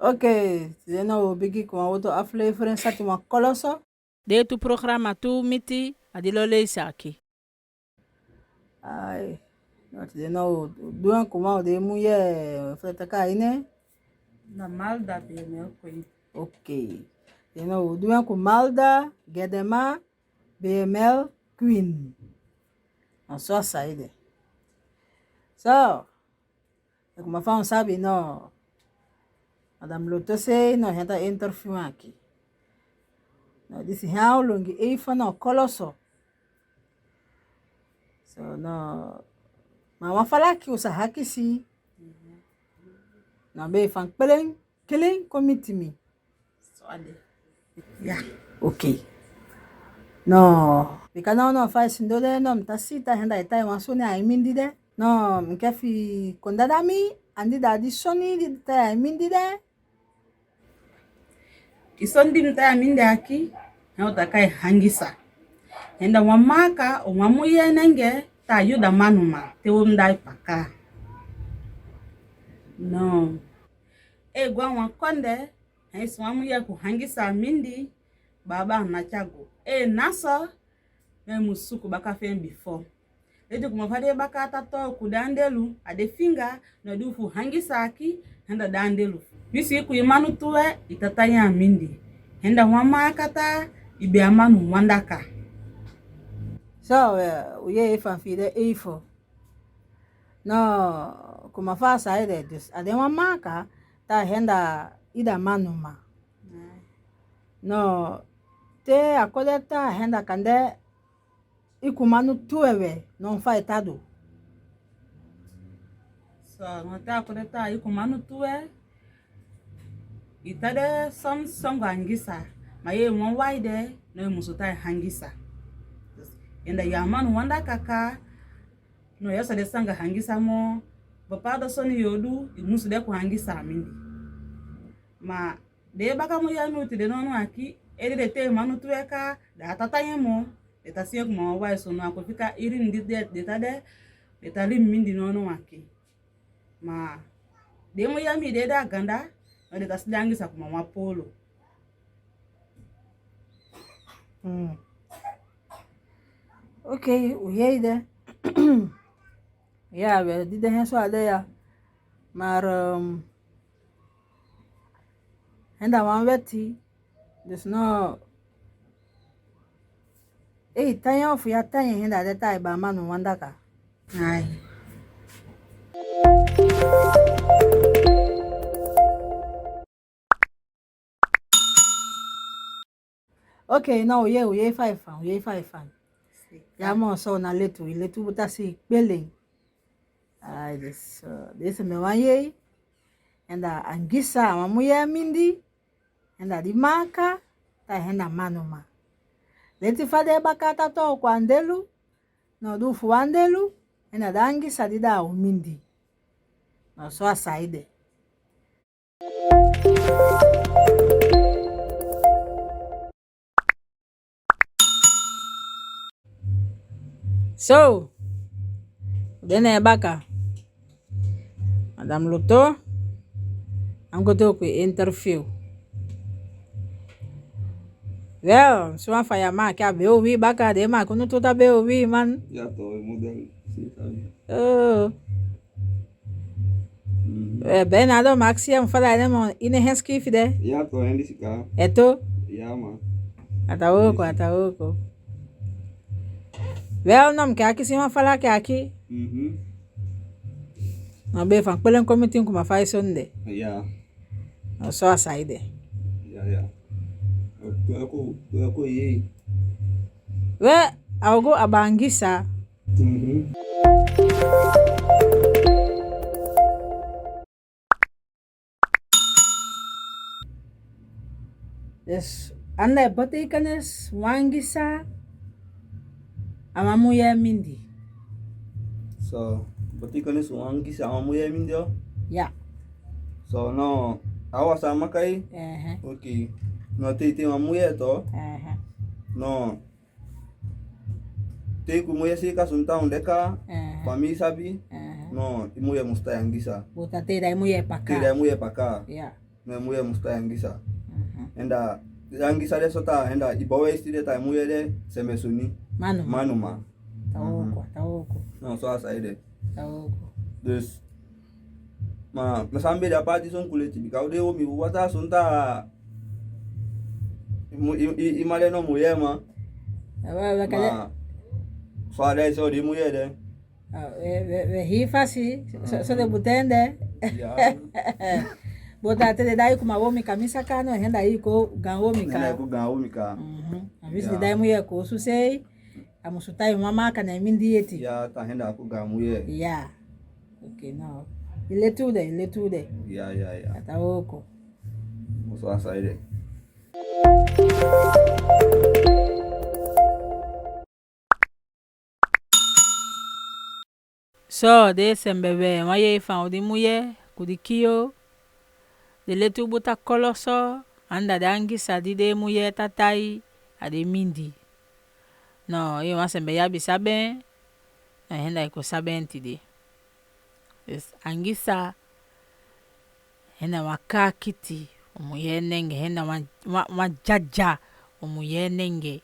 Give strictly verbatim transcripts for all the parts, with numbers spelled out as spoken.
Ok, tide no u bigin ku wan outro aflevering, sati wan koloso. Dei tu programa tu miti a di lo lei saki. Ai, no, tide no u du en ku ma u dei muye, fre taka ine. Na Malda be me ko. Ok. Tide no u du en ku Malda Gedema, B M L Queen. Oso a saide. So, e kuma fa un sabi no, Madame Loto sei no henta interview aki. No, disi hau lungi eifa no koloso. So, no, ma wan fala ki usa haki si. No, be fan kpeleng, keleng, komiti mi. So ade. Ya. Ok. No, bika no, no, fa e sindo de, no, mi ta si ta henda e tai wan soni ai mindi de. No, mi ke fi kondada mi, andi da di soni di tai ai mindi de. I soni di mi tai ai mindi aki, hen o ta kai hangisa. Henda wan maka, o wan muye nenge, ta yuda manu ma, te wo mi dai paka. No. E gwa wan konde, hen i soni wan muye ku hangisa mindi, baba na chago. E naso, me musuku baka fen bifo. Leti kuma fa de baka ta to ku dandelu, a de finga, no du fu hangisa aki, henda dandelu. Misi ku i manu tuwe, i tata ya mindi. Henda wan maka ta, i be a manu wandaka. So, eh, u ye ifan fi de ifo. No, kuma fa saide dus, a de wan maka, ta henda ida manu ma. No, te a kode ta henda kande i ku manu tuwe we, no fa i ta du. So, no te a kode ta i ku manu tuwe, i ta de son songo hangisa, ma ye wan waide, no i musu ta hangisa. Henda ya manu wandaka ka, no ya sa de sanga hangisa mo, ba pa do soni yo du, i musu de ku hangisa mindi. Ma de baka muye mi uti de no no aki, e de de te manu tuwe ka, da tata ye mo, de ta si ye kuma wan wai so no ako fika iri ndi de, de ta de, de ta li mindi no no aki. Ma de muye mi de da ganda, no de ta si de hangisa kuma wan polo. Mm. Ok, u ye de. Ya, we di de hen so a de ya. Maar, ehm, henda wan weti. Dus no. Ei, tanya fu ya tanya henda de tai ba manu wandaka. Ai. Ok, no, u ye, u ye fa ifan, u ye fa ifan. Ya mo so na letu, i letu buta si kpeleng. Ai, dus, eh, dese me wan ye. Henda hangisa a wan muye mindi. Henda di maka, ta henda manu ma. Leti fa de baka ta to ku andelu, no du fu andelu, henda da hangisa di da u mindi. No so a saide. So, dene baka. Madame Loto, am go to ku interview. Wel, suma fa ya ma ke a be o wi baka de ma kunu tuta be o wi man. Ya to, e model, si ta. Oh. Mhm. Eh, ben, ado maxi am fala ene mo, ine hen skifi de. Ya to, endi sika. Eto? Ya ma. Ata woko, ata woko. Wel, nom ke aki sima fala ke aki. Mhm. No be fan kpeleng komitin kuma fa i soni de. Ya. No so a saide. Ya, ya. Tuwe ko, tuwe ko ye. We, a ogu a ba hangisa. Mhm. Dus, anda e betekenis wan hangisa a wan muye mindi. So, betekenis wan hangisa a wan muye mindi o? Ya. So, no, awa sa makai? Ehe. Ok. No, te, te wan muye to? Ehe. No. Te ku muye si ka sunta un deka, ehe, famii sabi, ehe, no, i muye musta hangisa. Buta te da i muye paka. Te da i muye paka. Ya. Mujer mus ta yangisa. Henda yangisa de sota henda i bawe isti de ta mujer de sembe suni. Manu. Manu ma. Ta oko, ta oko. No, so a saide. Ta oko. Dus ma, ma sambe da pati son kuleti bika ude o mi wata son ta. Mu i i i male no mujer ma. Awa, awa, kale. Ma so a de so di mujer de. Ah, we, we, we hi fasi, so, so de butende. Ya. Bota te de dai kuma womi kamisa kano, henda i ko gan womi ka. Henda i ko gan womi ka. Mhm. A visi de dai mujer ko su sei, a musu tai mama kana mindi eti. Ya, ta henda ko gan mujer. Ya. Okay, no. Ile tude, ile tude. Ya, ya, ya. Ata oko. Musu a saide. So de sembe we wan yei fan udi mujer kudi kio. De letu buta kolo so, anda de angisa di de mujer ta tai, a de mindi. No, i wan sembe yabi saben. No, henda i ku saben ti de. Yes, angisa. Henda wan kakiti o mujer nenge, henda wan, wan, wan jaja o mujer nenge.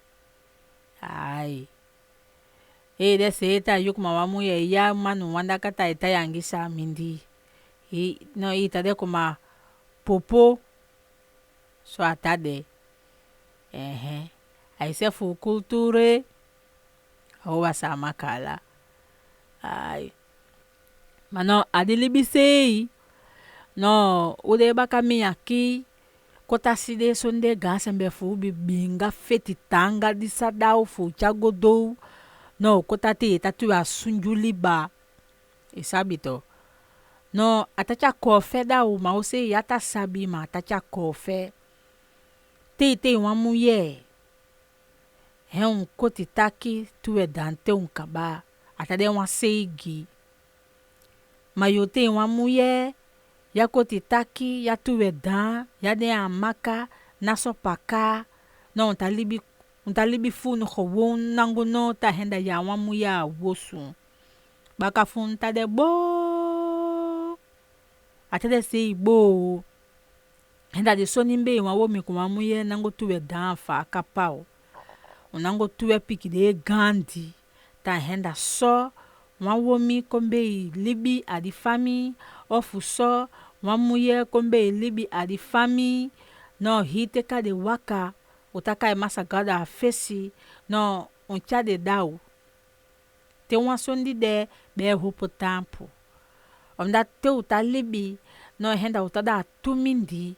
Ai. E de se ta yu kuma wan mujer ya manu wanda kata ita yangisa mindi. I no ita de kuma popo. So ata de. Ehe. Ai se fu kulture. Awa sa makala. Ai. Ma no, a di libi sei. No, ude baka mi aki. Kota si de son de gan sembe fu bi binga feti tanga di sa dau fu tiago dou. No, kota ti ta tu a sunju liba. I sabi to. No, a ta tia kofe dau ma o sei a ta sabi ma a ta tia kofe. Tei tei wan mujer. He un koti taki tu e dante un kaba. A ta de wan seigi. Ma yo te wan mujer, ya koti taki, ya tu e dan, ya de a maka, na so paka, no un ta libi, un ta libi fu no gewoon nangu no ta henda ya wan mujer a wosu. Baka fu un ta de bo. A ta de sei bo. Henda di soni mbei wan womi ku wan mujer nangu tu e dan fa a kapa o. Un nangu tu e piki de gandi. Ta henda so, wan womi ko mbei libi a di fami, ofu so, wan mujer ko mbei libi a di fami, no hite ka de waka, u ta kai masa gada a fesi, no un tia de dau. Te wan son di de be hupu tampu. Omda te u ta libi, no henda u ta da tu mindi.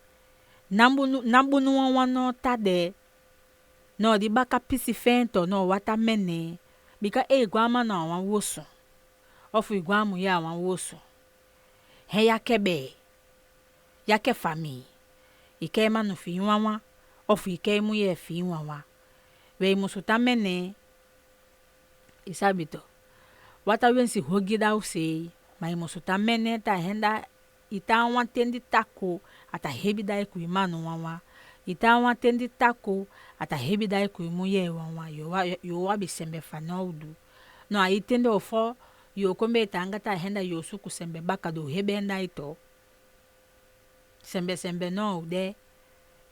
Nambu nu, nambu nu wan wan no ta de. No di baka pisi fento, no wata mene. Bika e igwa ma no a wan wosu. Ofu igwa mu ya a wan wosu. He ya ke be. Ya ke fami. Ike manu fi wan wan. Ofu ike mujer fi wan wan. We i musu ta mene. I sabi to. Wata wensi hogi da u sei. Ma i musu ta mene ta henda i ta wan tendi taku. A ta hebi da i ku i manu wan wan. I ta wan tendi taku. A ta hebi da i ku i mujer wan wan. Yo wa, yo wa bi sembe fa no u du. No a i tende ofo. Yo kombe i ta anga ta henda yo suku sembe baka do hebi henda i to. Sembe sembe no u de.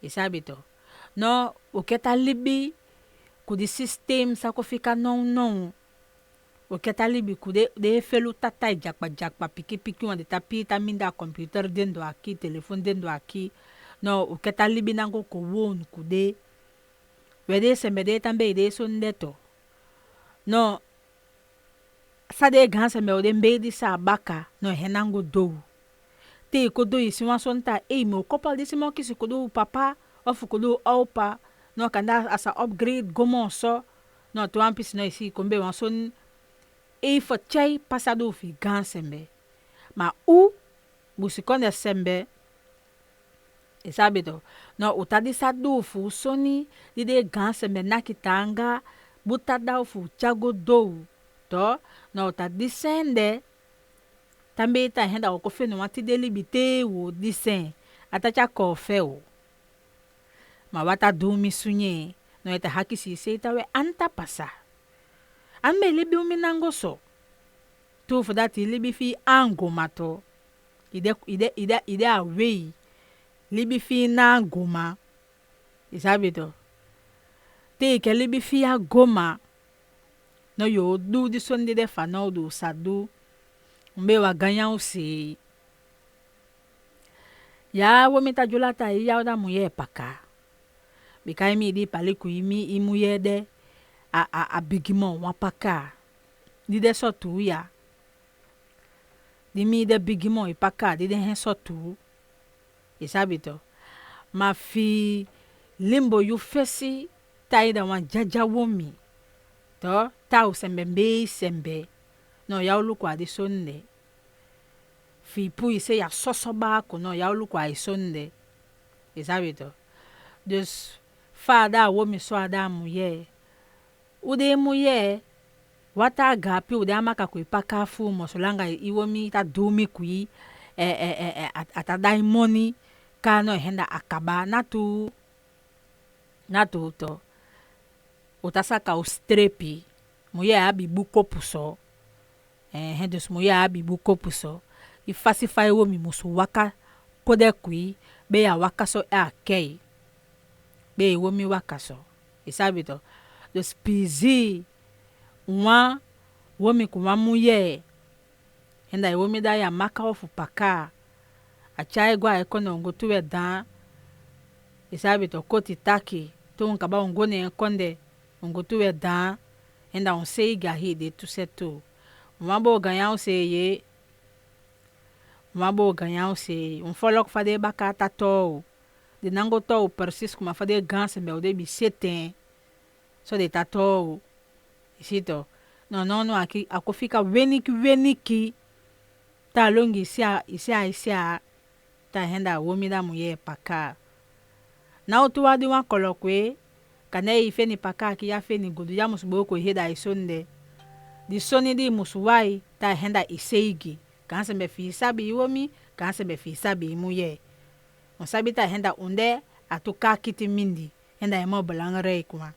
I sabi to. No u ke ta libi ku di sistem sa ko fika no no. U ke ta libi ku de, de felu ta tai jakpa jakpa piki piki wan de ta pi ta minda computer dendo aki, telefon dendo aki. No u ke ta libi nangu ko won ku de. We de sembe de tambe i de son de to. No sa de gan sembe u de mbei di sa baka, no he nangu dou. Te i ko dou i si wan son ta ei mo kopal di si mo kisi ko dou papa, ofu ko dou opa, no kanda a sa upgrade gomo so, no tu wan pisi no i si ko mbei wan son ei fo tei pasa dou fi gan sembe. Ma u, busi konde sembe, i sabi to. No u ta di sa dou fu soni, di de gan sembe naki tanga, buta dau fu tiago dou. To, no u ta di sende, tambe i ta henda o ko fenu wan ti de libi te wo di sen, a ta tia ko fe o. Ma wata du mi sunye, no i ta haki si se i ta we anta pasa. An me libi u mi nango so. Tu fu dati libi fi ango mato. I de, i de, i de, i de a wei. Libi fina goma. I sabi to. Te i ke libi fia goma. No yo du di son di de fa no du sa du. Mbe wa ganya u si. Ya wo mi ta jula ta i ya da mu ye paka. Bika i mi di pali ku i mi i mu ye de. A, a, a bigi mo wa paka. Di de so tu ya. Di mi de bigi mo i paka, di de hen so tu. I sabi to. Ma fi limbo yu fesi, ta i da wan jaja womi. To, ta u sembe mbe i sembe. No, ya u luku a di sonde. Fi pu i se ya soso ba ko, no, ya u luku a i sonde. I sabi to. Dus, fa da womi so a da mu ye. U de mu ye, wa ta ga pi u de a maka ku i paka fu mo solanga i womi ta du mi ku i, e, e, e, e, a, a ta dai moni, ka no henda a kaba, na tu, na tu to. U ta saka u strepi, mu ye a bi bu kopu so. Eh, dus mu ye a bi bu kopu so. I fasi fa i womi musu waka, kode ku i, be ya waka so e a kei. Be i womi waka so. I sabi to. Dus pizi, wa, womi ku wa mu ye. Henda i womi da ya maka ofu paka. A chai gwa e kono ngo tu we dan. I sabi to koti taki. Tu un kaba un go ne konde. Un go tu we dan. Henda un sei ga hi de tu se tu. Wa bo ganya u se ye. Wa bo ganya u se ye. Un folok fa de baka ta to. De nango to u persis kuma fa de gan sembe u de bi seten. So de ta to u. I si to. No, no, no, aki, ako fika weniki, weniki. Ta longi isi a, isi a, isi a. Ta henda womi da mu ye paka. Na u tu wa di wan kolo kwe, ka ne i feni paka ki ya feni gudu ya musu bo ko i heda i sonde. Di soni di musu wai, ta henda i seigi. Ka sembe fi i sabi i womi, ka sembe fi i sabi i mu ye. Un sabi ta henda unde, a tu ka kiti mindi, henda i mo belangrijk wan.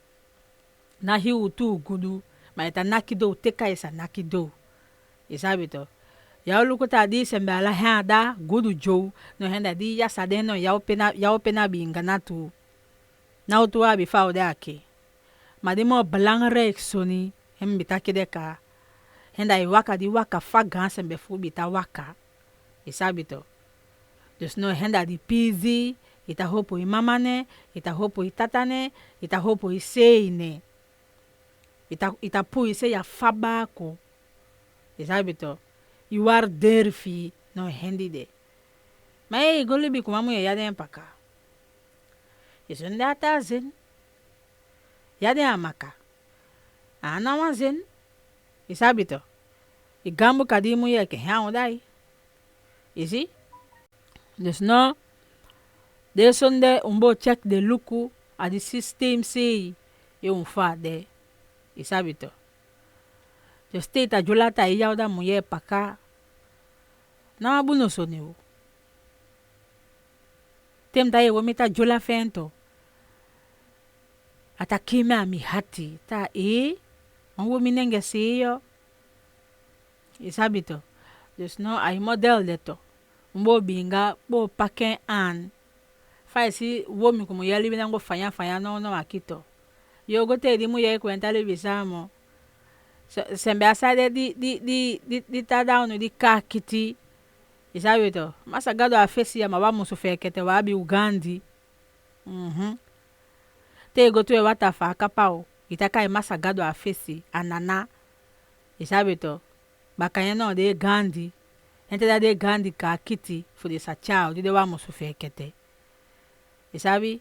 Na hi u tu gudu, ma i ta naki do, teka i sa naki do. I sabi to. Ya u luku ta di sembe ala hen da, gudu jo, no henda di ya sa de no ya u pena, ya u pena bi nga na tu. Na u tu wa bi fa u de aki. Ma di mo belangrijk soni, hem bi taki de ka. Henda i waka di waka fa gan sembe fu bi ta waka. I sabi to. Dus no henda di pizi, i ta hopo i mama ne, i ta hopo i tata ne, i ta hopo i sei ne. I ta, i ta pu i se ya fa bako. I sabi to. I war derfi, no hendi de. Ma e i go libi kuma mu ye ya den paka. I sonde a ta zen. Ya den a maka. A na wan zen. I sabi to. I gambu ka di mu ye ke hen u dai. I si? Dus no, de sonde un bo check de luku a di system sei ye un fa de. I sabi to. Dus te i ta jula ta i ya u da mu ye paka. Na wa bu no soni u. Tem ta ye womi ta jula fento. A ta kime a mi hati. Ta e, wan womi nenge sei yo. I sabi to. Dus no, a i model de to. Mbo binga, bo paken an. Fa i si womi kumu ya libi nango fanya fanya no, no aki to. Yo go te di mu ye kwenta libi samo. Se, sembe a sa de di, di, di, di, di ta da unu di ka kiti. I sabi to. Masa Gado a fesi ya ma wa musu fekete wa bi Ugandi. Mhm. Te i go tu e wata fa a kapa u. I ta kai Masa Gado a fesi, a nana. I sabi to. Baka ya no de Gandi. Hente da de Gandi ka kiti, fu de sa chao, di de wa musu fekete. I sabi?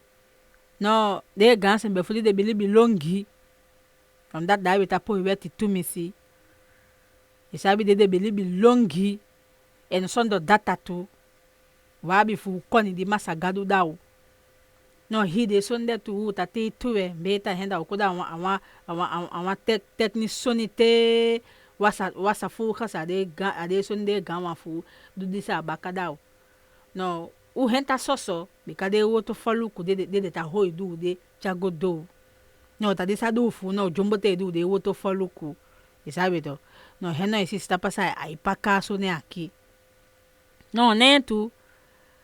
No, de gan sembe fu di de bi libi longi. Omdat da wi ta po i weti tumisi. I sabi di de bi libi longi. En sondo data tu. Wa bi fu koni di Masa Gado da u. No, hi de sonde tu u ta te tu e, mbe ta henda u kuda a wan, a wan, a wan, a wan, a wan tek-, teknisoni te wasa, wasa fu kasa de ga, a de sonde ga wan fu du di sa baka da u. No, u henta soso, bika de woto faluku de, de, de, de ta hoi du de, chago do. No, ta de sa du fu, no, jombo te du de woto faluku. I sabi to. No, heno i si sta pasa a i paka so ne aki. No, ne tu.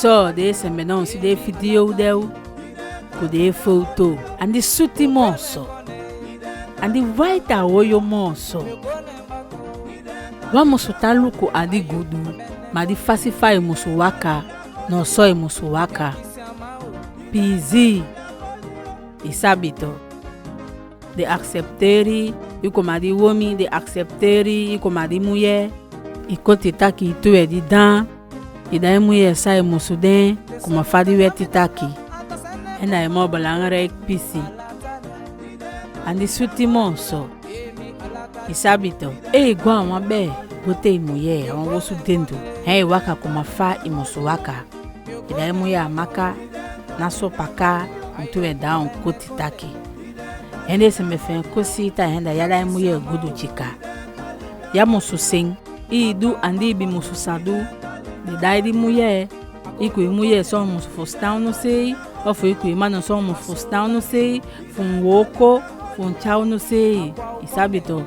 So de sembe non si de fidio deu, ku de foto andi suti moso, andi waita woyo moso. Wa musu ta luku a di gudu, ma di fasi fa i musu waka, no so i musu waka. Pizi, i sabi to. De aksepteri, i kuma di womi, de aksepteri, i kuma di muye. I koti taki i tuwe di dan, i dai muye sa i musu den, kuma fa di weti taki. Henda i mo belangrijk pisi. Andi suti mo so. I sabi to, e i gwa wan be, gote i muye, wan wosu dendu. Hen i waka kuma fa i musu waka. I dai muye amaka, na so paka, ntu e da un koti taki. Hende sembe fen kosi ta henda ya dai muye gudu jika. Ya musu sing, i du andi i bi musu sadu, di dai di muye, i ku i muye so musu fustaunu sei, ofu i ku i manu so musu fustaunu sei, fun woko, fun chaunu sei, i sabi to.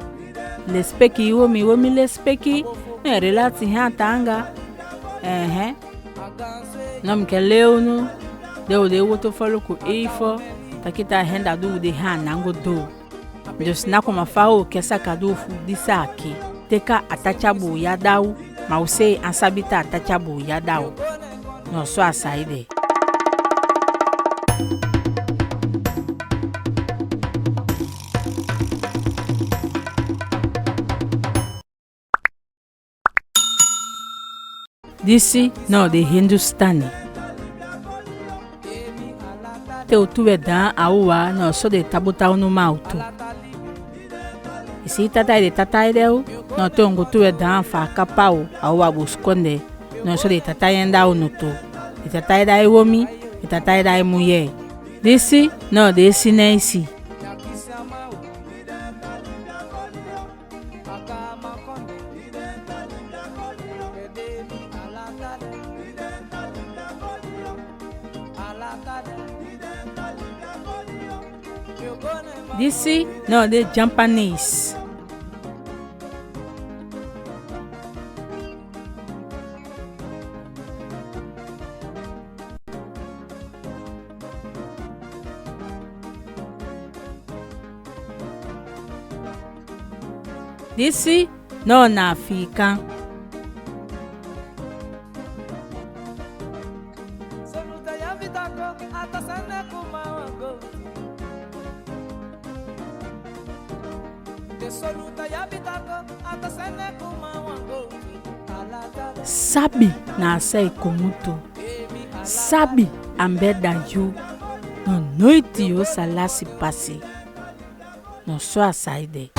Lespeki i womi, womi lespeki, no e relati ha tanga. Ehe. No mi ke leunu, de u de woto fo luku ifo, taki ta henda du de ha nango do. Dus na kuma fa u ke saka du fu di saki, teka a ta chabu ya dau, ma u sei an sabi ta a ta chabu ya dau. No so a saide. Disi no de Hindustani. Te u tuwe dan a uwa no so de tabuta unu mautu. Isi tatai de tatai de u, no te ungu tuwe dan fa kapau a uwa buskonde, no so de tatai enda unu tu. De tatai dai womi, de tatai dai muye. Disi no de Sinesi. Disi no de Japanese. Disi no na African. Sabi na sei kumutu. Sabi ambe da yu. No noiti yo salasi pasi. No so a saide.